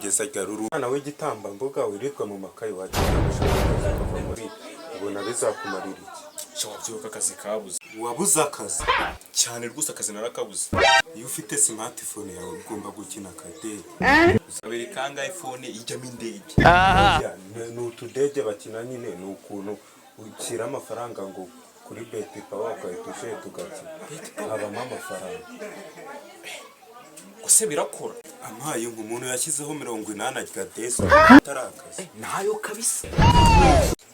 Kugeza ryari uri umwana w'igitambambuga wirirwa mu makayi, wagira gushaka akazi ukava muri ubona bizakumarira iki? Sha, wabyibuka, akazi kabuze. Wabuze akazi? Cyane rwose, akazi narakabuze. Iyo ufite smartphone yawe ugomba gukina akadege. Kabiri kangahe phone ijyamo indege? Oya, ni utudege bakina nyine, ni ukuntu ushyira amafaranga ngo kuri betPawa, ugahita usheta ugakina, habamo amafaranga. Gusa birakora? Amaye, umuntu yashyizeho 80 arya desi, atari akazi. Nayo kabisa.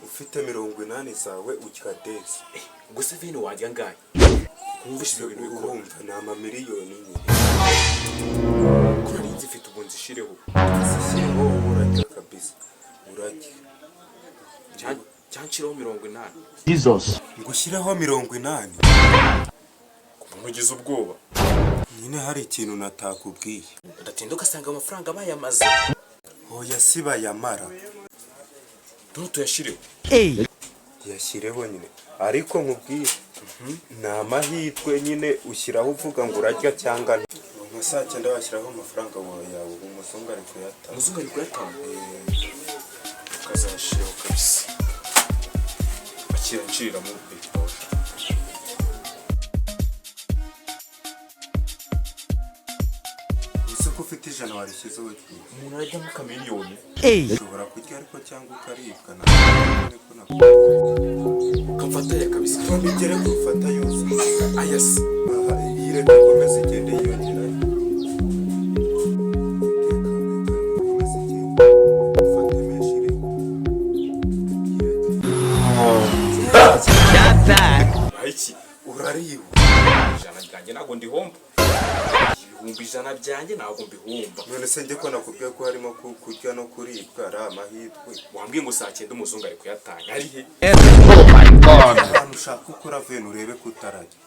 Ufite 80 zawe urya desi. Gusa vene wajya ngahe kumvisha ibyo bintu bikora? Urumva ni amamiliyoni nyine. Ko nari nzifite, ubu nzishireho? Zishyireho ubu, urarya kabisa, urarya. Cyangwa nshireho 80? Ngo ushyireho 80? Ku muntu ugize ubwoba. Nyine hari ikintu natakubwiye. Udatinda ugasanga amafaranga bayamaze. Hoya, si bayamara. None tuyashireho? Yashyireho nyine, ariko nkubwire ni amahirwe nyine, ushyiraho uvuga ngo urarya cyangwa nka saa 9 washyiraho amafaranga wawe yawe, ubu umuzungu ari kuyatanga. Umuzungu ari kuyatanga, ukazayashiraho kabisa. Akira, nshiriramo betPawa. Uzi ko ufite 100 warishyizeho? Umuntu arajyamo akamiliyoni. Ushobora kurya ariko cyangwa ukaribwa na niko ukamfatanya kabisa. None gufata yose. Aya se? Aha, iyi reka ikomeze igende yiyongera. Reka, reka ikomeze igende, ufate menshi, reka. Ayiki? Urariwe. 100 ryanjye ntabwo ndihomba, 100,000 byanjye ntabwo mbihomba. None se njye ko nakubwiye ko harimo kurya no kuribwa, ari amahirwe? Wambwiye ngo saa 9 umuzungu ari kuyatanga, ari he? Ahantu ushaka ukora veni, urebe ko utarajya.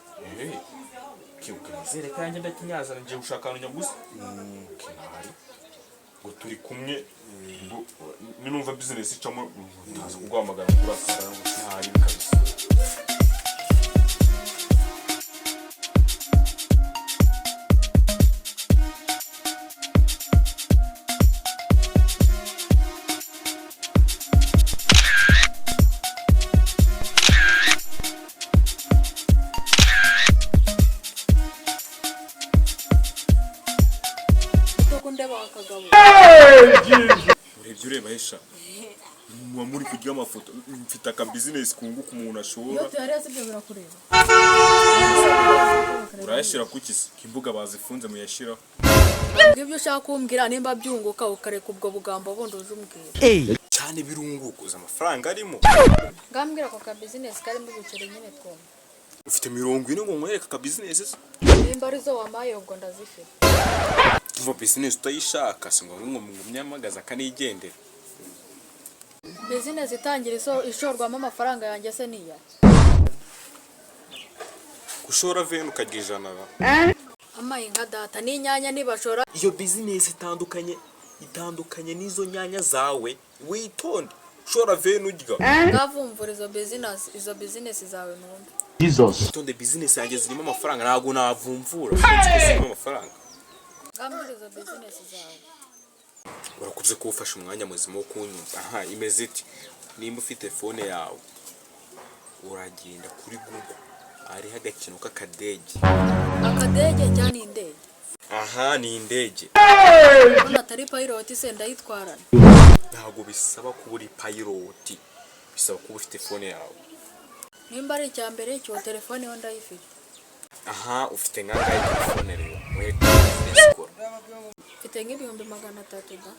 Kibuka, nizere ko yanjye ndakinyazana, ngiye gushaka ahantu nyaguze kinahari ngo turi kumwe, ngo ninumva business icamo ndaza kuguhamagara kuri aka ntahari kabisa. Koko ndeba akagabo. Urebye ureba hesha muba muri kurya amafoto, mfite aka business kunguka umuntu Iyo ashobora. tuyariye sibyo birakureba. Urayashyira kuki se imbuga bazifunze muyashyiraho? Ibyo ushaka kumbwira nimba byunguka, ukareka ubwo bugambo bundi uje umbwira. Cyane, birunguka, uzi amafaranga arimo. Ngambwira ako ka business karimo ibiceri nyine twumva. Ufite 40 ngo nkwereke aka business se? Nimba arizo wampaye, ubwo ndazifite. Tuva business utayishaka, si ngombwa ngo ngumye akanigendera. Business itangira ishorwamo amafaranga yanjye se niya? Gushora veni ukarya 100 ba. Amaye nka data, n'inyanya nibashora. Iyo business itandukanye n'izo nyanya zawe, witonde, ushora veni urya. Ngavumvura izo business zawe numve. Witonde, business yanjye zirimo amafaranga, ntabwo navumvura. Uzi ko zirimo amafaranga. Ngambwira izo business zawe. Urakoze kuba ufashe umwanya muzima wo kunyumva. Aha imeze iti: nimba ufite phone yawe, uragenda kuri Google, hariho agakino k'akadege. Akadege cyangwa ni indege? Aha ni indege. Mbona atari pilot se, ndayitwarana? Ntabwo bisaba kuba uri pilot, bisaba kuba ufite phone yawe. Nimba ari icya mbere cyo, telefone yo ndayifite. Aha, ufite nkangahe telefone rero mwereke business ikora? Mfite nk'300,000 da.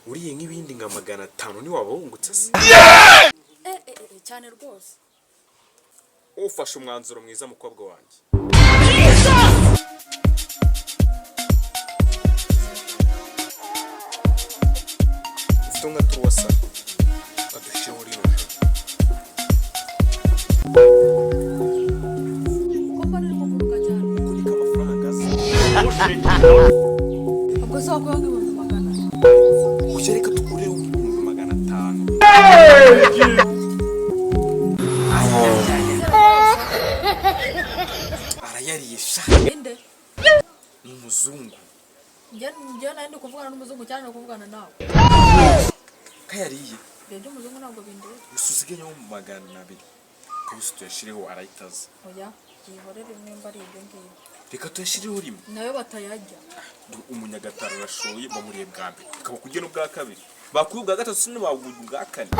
Uriye nk'ibindi nka 500 ntiwaba wungutse se? Eh, eh, eh, cyane rwose. Ufashe umwanzuro mwiza, mukobwa wanjye. Ufite nka turuwasa ukadushyiraho rino joro. Ko mbona uri kuguruka cyane? Uko niko amafaranga aza. Ubwo se wakuyeho nk'400,000? Gusa reka tukureho nk'500,000. Arayariye sha. Inde? Ni umuzungu. Njye nari ndi kuvugana n'umuzungu cyane, ndi kuvugana nawe. Kayariye. Ibyo by'umuzungu ntabwo bindeba. Gusa usigayeho 200 kabisa, tuyashireho arayitaza. Oya, yihorere nimba ari ibyo ngibyo. Reka tuyashyireho rimwe. Nayo batayajya. Umunyagataro arashoye, bamuriye bwa mbere, akaba kugena ubwa kabiri, bakuye ubwa gatatu, sinabagura ubwa kane.